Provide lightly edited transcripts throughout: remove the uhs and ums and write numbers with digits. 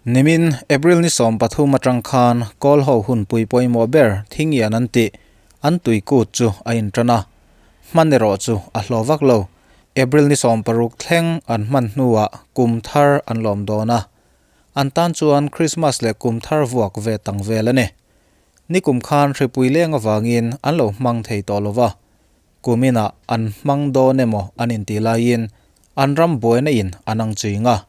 Nimin April ni 13 atang khan kawl ho hunpui pawimawh ber Thingian an tih an tui kut chu a intan a, hman erawh chu a hlawh vak lo. April ni 16 thleng an hman hnuah kum thar an lawm dawn a, an tan chuan Krismas leh kum thar vuak ve tang vel a ni. Nikum khan hripui leng avangin an lo hmang thei tawh lo va, kuminah an hmang dawn emaw an intih laiin an ram buaina in an ang ching a.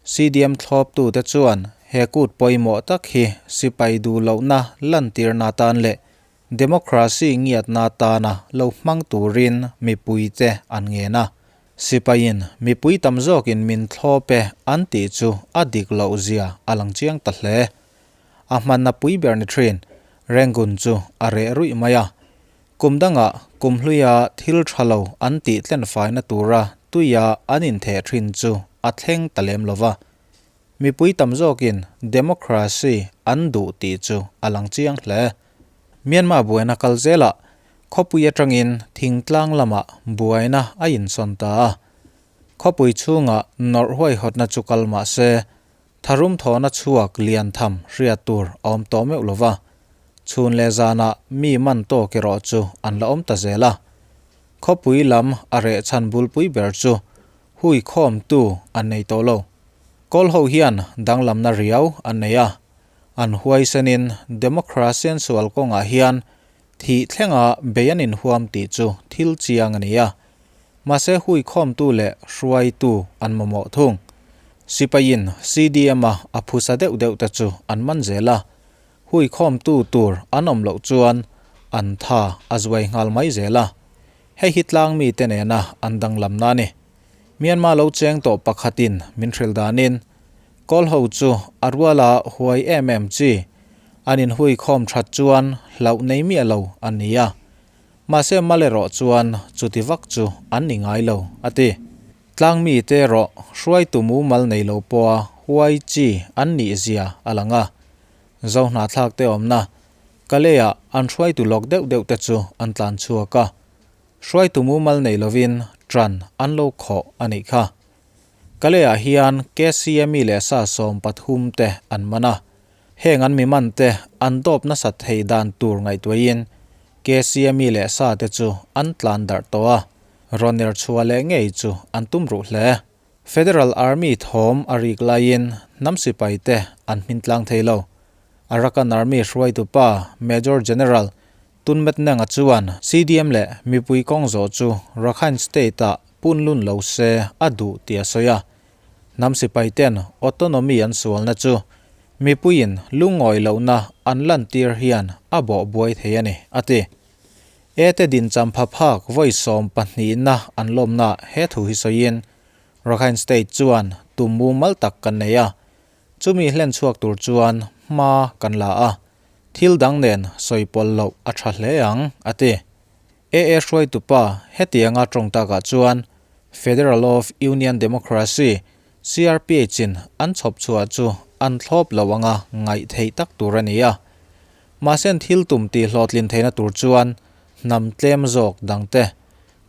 CDM thlawptute chuan he kut pawimawh tak hi sipai duh lohna lantirna atan leh democracy ngiatna atana lo hmang turin mipuite an ngen a. Sipaiin mipui tam zawkin min thlawp e an tih chu a dik loh zia a lang chiang ta hle. A hmanna pui ber ni thin Rangoon chu a reh ruih mai a. Kum dangah kum hluia thil tha lo an tih tlenfaina tura tuia an intheh thin chu a thleng ta lem lo va. Mipui tam zawkin democracy an duh tih chu a lang chiang hle. Myanmar buaina kal zelah khawpui atangin thingtlang lamah buaina a insawn ta a. Khawpui chhungah nawrh huaihawtna chu kal mah se Tharum thawhna chhuak lian tham hriat tur a awm tawh meuh lova, chhun leh zanah mi man tawk erawh chu an la awm ta zel a. Khawpui lam a reh chhan bulpui ber chu hui khawmtu an nei tawh lo. Kawl ho hian danglamna riau an nei a, an huaisenin democracy an sual kawngah hian thih thlenga bei an inhuam tih chu thil chiang a ni a. Mahse hui khawmtu leh hruaitu an mamawh thung. Sipaiin CDM-a a phusa deuh deuh te chu an man zel a, hui khawmtu tur an awm loh chuan an tha a zuai nghal mai zel a. Hei hi tlang mite nena an danglamna a ni. Myanmar lo cheng tawh pakhatin min hrilh danin, Kawl ho chu a ruala huai em em chi, an inhui khawm that chuan hlauh nei miah lo an ni a. Mahse mal erawh chuan chuti vak chu an ni ngai lo, a ti. Tlang mite erawh hruaitu mumal nei lo pawha huai chi an nih zia a lang a. Zohnahthlak te awmna Kalea an hruaitu lawk deuh deuh te chu an tlan chhuak a. Hruaitu mumal nei lovin ṭan an lo khawh a nih kha. Kalea hian KCME leh sa 13 te an man a. Heng an mi man te an dawp nasat theih dan tur ngaihtuahin KCME leh sa te chu an tlan darh tawh a, rawn er chhuah leh ngei chu an tum ruh hle. Federal Army thawm a rik laiin hnam sipai te an hmin tlang thei lo. Arakan Army hruaitupa Major General Tun Metnenga chuan CDM leh mipui kawng zawh chu Rakhine State-ah punlun lo se a duh tih a sawi a. Hnam sipai ten autonomy an sualna chu mipuiin lungawi lohna an lantir hian a bawh buai thei a ni, a ti. E te dincham pha phak vawi 12na an lawmna he thu hi sawiin Rakhine State chuan tum mumal tak kan nei a, chumi hlen chhuak tur chuan hma kan la a. Thil dang nen sawi pawlh loh a tha hle ang, a ti. AA hruaitupa hetianga tawng takah chuan Federal of Union Democracy, CRPH in an chhawp chhuah chu an thlawp lo anga ngaih theih tak tur a ni a. Mahse an thil tum tih hlawhtlin theihna tur chuan hnam tlem zawk dangte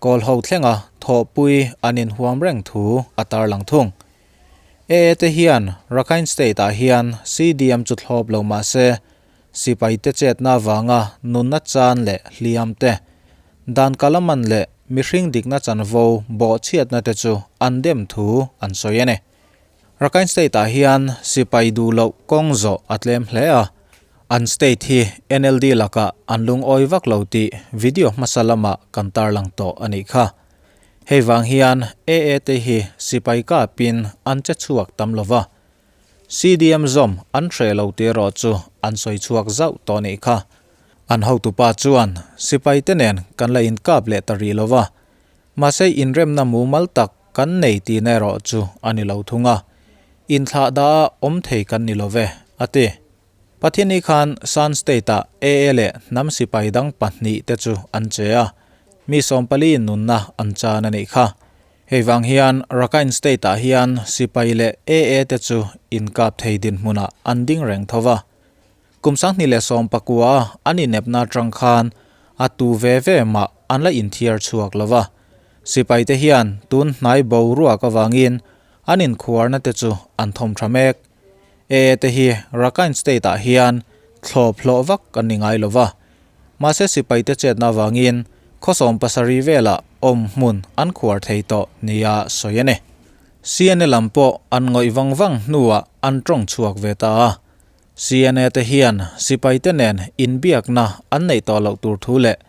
kawl ho thlenga thawhpui an inhuam reng thu a tarlang thung. AA te hian Rakhine State ah hian CDM chu thlawp lo mah se, sipai te chetna avanga nunna chan leh hliam te, dan kalaman leh mihring dikna chanvo bawhchhiatna te chu an dem thu an sawi a ni. Rakhine State ah hian sipai duh loh kawng zawh a tlem hle a, an state hi NLD lakah an lungawi vak lo tih video hmasa lamah kan tarlang tawh a nih kha. Hei vang hian AA te hi sipai kapin an che chhuak tam lo va, CDM zawm an hreh lo tih erawh chu an sawi chhuak zauh tawh nih kha. An hotupa chuan sipai te nen kan la inkap leh ta rih lo va, mahse inremna mumal tak kan nei tihna erawh chu a ni lo thung a, inthlah dah a awm thei kan ni lo ve, a ti. Pathianni khan Shan State-ah AA leh hnam sipai dang pahnih te chu an che a, mi 40 in nunna an chan a nih kha. Hei vang hian Rakhine State-ah hian sipai leh AA te chu inkap thei dinhmunah an ding reng tho va. Kum 2019 a an inepna atang khan a tu ve ve mah an la inthiar chhuak lo va. Sipai te hian tun hnai boruak avangin an inkhuarna te chu an thawm tha mek. AA te hi Rakhine State-ah hian thlawp hlawh vak an ni ngai lo va. Mahse sipaite chetna avangin khaw 70 velah awm hmun an khuar thei tawh nia sawi a ni. CNA lam pawh an ngawih vang vang hnuah an tawng chhuak ve ta a. CNA te hian sipaite nen inbiakna an neih tawh loh tur thu leh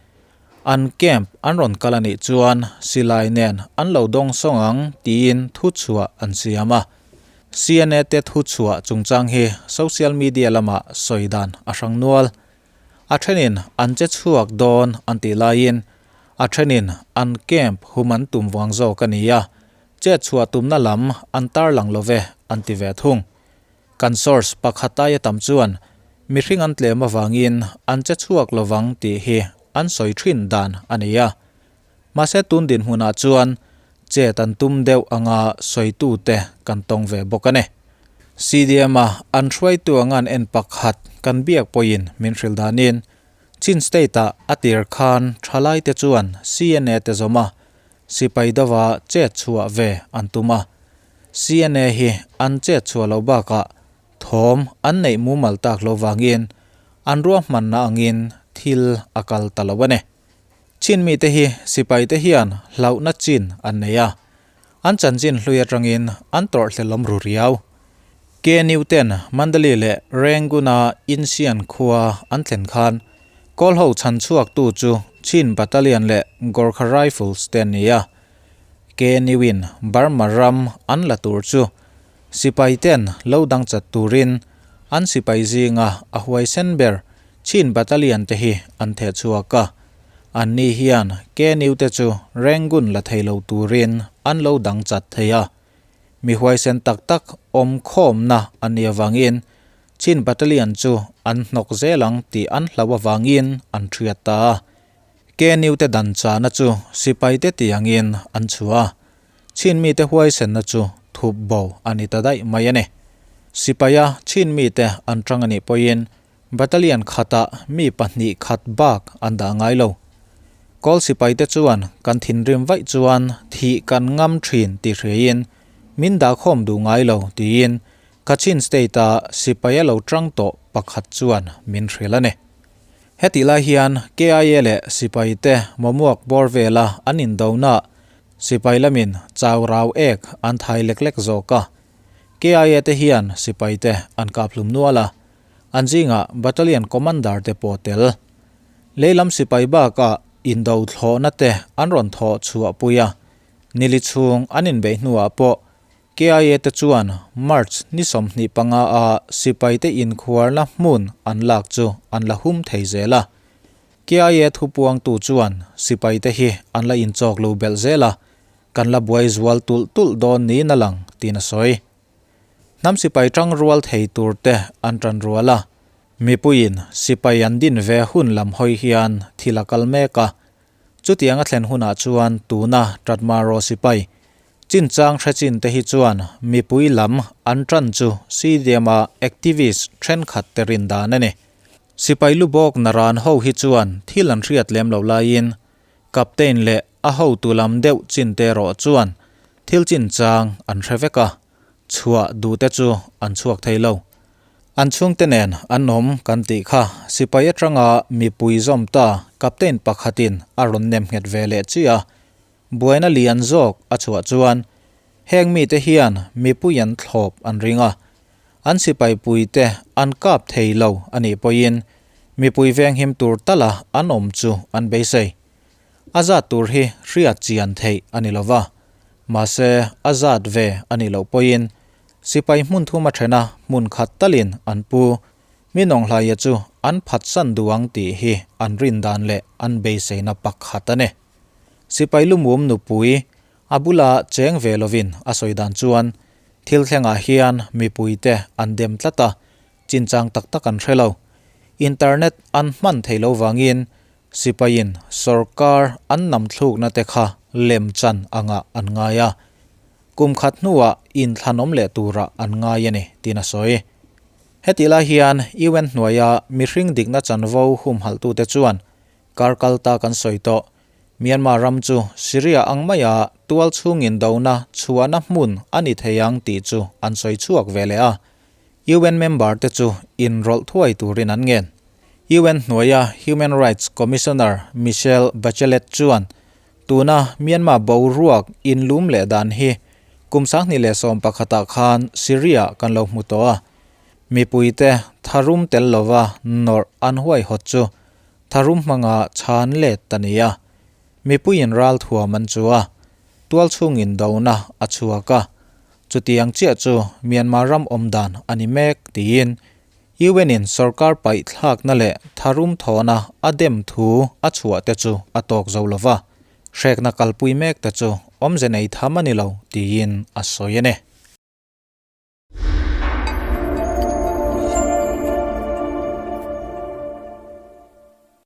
an camp an rawn kal a nih chuan silai nen an lo dawng sawng ang tiin thuchhuah an siam a. CNA te thuchhuah chungchang hi social media lamah sawi dan a hrang nual. A thenin an che chhuak dawn an tih laiin a thenin an camp hum an tum vang zawk a ni a, chet chhuah tumna lam an tarlang lo ve an ti ve thung. Kan source pakhat aia tam chuan mihring an tlem avangin an che chhuak lovang tih hi an sawi thin dan a ni a. Mahse tun dinhmunah chuan chet an tum deuh anga sawitute kan tawng ve bawk a ni. CDM-a an hruaitu anga an en pakhat kan biak pawhin min hrilh danin Chin State-ah a tir khan thalaite chuan CNA te zawm a, sipai dova chet chhuah ve an tum a. CNA hi an chet chhuah loh bakah thawm an neih mumal tak lo vangin an ruahmanna angin thil a kal ta lo a ni. Chin mite hi sipaite hian hlauhna chin an nei a, an chanchin hlui atangin an tawrhhlelawm ru riau. KNU ten Mandalay leh Rangoon-a Insian khua an thlen khan Kawlho chhan chhuaktu chu Chin Battalion leh Gorkha Rifles te an ni a. KNU-in Burma ram an la tur chu sipaiten lo dang chat turin an sipai zinga a huaisen ber Chin Battalion te hi an theh chhuak a, anni hian KNU te chu Rangoon la thei lo turin an lo dang chat thei a. Mi huaisen tak tak awm khawmna an nih avangin Chin Battalion chu an hnawk zel ang tih an hlauh avangin an thiat ta a. KNU te dan chahna chu sipaite tiangin an chhuah a, Chin mite huaisenna chu thup bo a ni ta daih mai a ni. Sipaia Chin mite an tang a nih pawhin Battalion khatah mi pahnih khat bak an dah ngai lo. Kawl sipaite chuan kan thinrim vaih chuan thih kan ngam thin tih hriaiin min dahkhawm duh ngai lo tiin Kachin State-a sipai a lo tang tawh pakhat chuan min hrilh a ni. Hetih lai hian KIA leh sipaite Mawmuak bawr vela an indonaah sipai lamin chau rau ek an thai lek lek zawk a. KIA te hian sipaite an kaphlum nual a. An zingah Battalion Commander te pawh tel. Leilam sipai bakah indo thlawhna te an rawn thawh chhuah pui a, nili chhung an inbeih hnuah pawh KIA te chuan March ni 25 a sipai te inkhuarna hmun an lak chu an la hum thei zel a. KIA thupuangtu chuan sipai te hi an la inchawk lo belh zel a, kan la buai zual tulh tulh dawn niin a lang tiin a sawi. Hnam sipai tang rual thei tur te an tan rual a, mipuiin sipai an din ve hun lam hawi hian thil a kal mek a. Chutiang a thlen hunah chuan tuna Tatmaraw sipai chinchang hre chin te hi chuan mipui lam an tan chu CDM-a activist thenkhat te rin dan a ni. Sipai lu bawk naran ho hi chuan thil an hriat lem loh laiin Captain leh a hotu lam deuh chin te erawh chuan thil chinchang an hre vek a, chhuah duhte chu an chhuak thei lo. An chhungte nen an awm kan tih kha sipai atanga mipui zawm ta Captain pakhatin a rawn nem nghet ve leh chiah a, buaina lian zawk a chhuah chuan heng mite hian mipui an thlawp an ring a, an sipai puite an kap thei lo a nih pawhin mipui venghim tur tala an awm chu an beisei. A zat tur hi hriat chian theih a ni lova, mahse a zat ve a nih loh pawhin sipai hmun thum a thena hmun khat talin an pu Minawnghlaia chu an phatsan duh ang tih hi an rin dan leh an beiseina pakhat a ni. Sipai lumum nupui a bula cheng ve lovin a sawi dan chuan thil thlengah hian mipuite an dem tlat a, chinchang tak tak an hre lo. Internet an hman thei lo vangin Sipaiin sorkar an nam thlukna te kha lem chan angah an ngai a, kum khat hnuah inthlanawm leh turah an ngai a ni, tiin a sawi. Hetih lai hian UN hnuaia mihring dikna chanvo humhalhtute chuan kar kal ta kan sawi tawh, Myanmar ram chu Syria ang maia tual chhungin dona chhuahna hmun a ni thei ang tih chu an sawi chhuak ve leh a. UN member te chu inrawlh thuai turin an ngen. UN hnuaia Human Rights Commissioner Michelle Bachelet chuan tuna Myanmar boruak inlum leh dan hi kum 2011 ah khan Syria kan lo hmu tawh a, mipuite tharum tel lova nawrh an huaihawt chu tharum hmanga chhan let ta ni a, mipuiin ralthuam an chu a, tualchhung indona a chhuak a, chutiang chiah chu Myanmar ram awm dan a ni mek tiin UN in sorkar paih thlakna leh tharum thawhna a dem thu a chhuah te chu a tawk zo lova, hrekna kalpui mek te chu awmze nei tham a ni lo tiin a sawi a ni.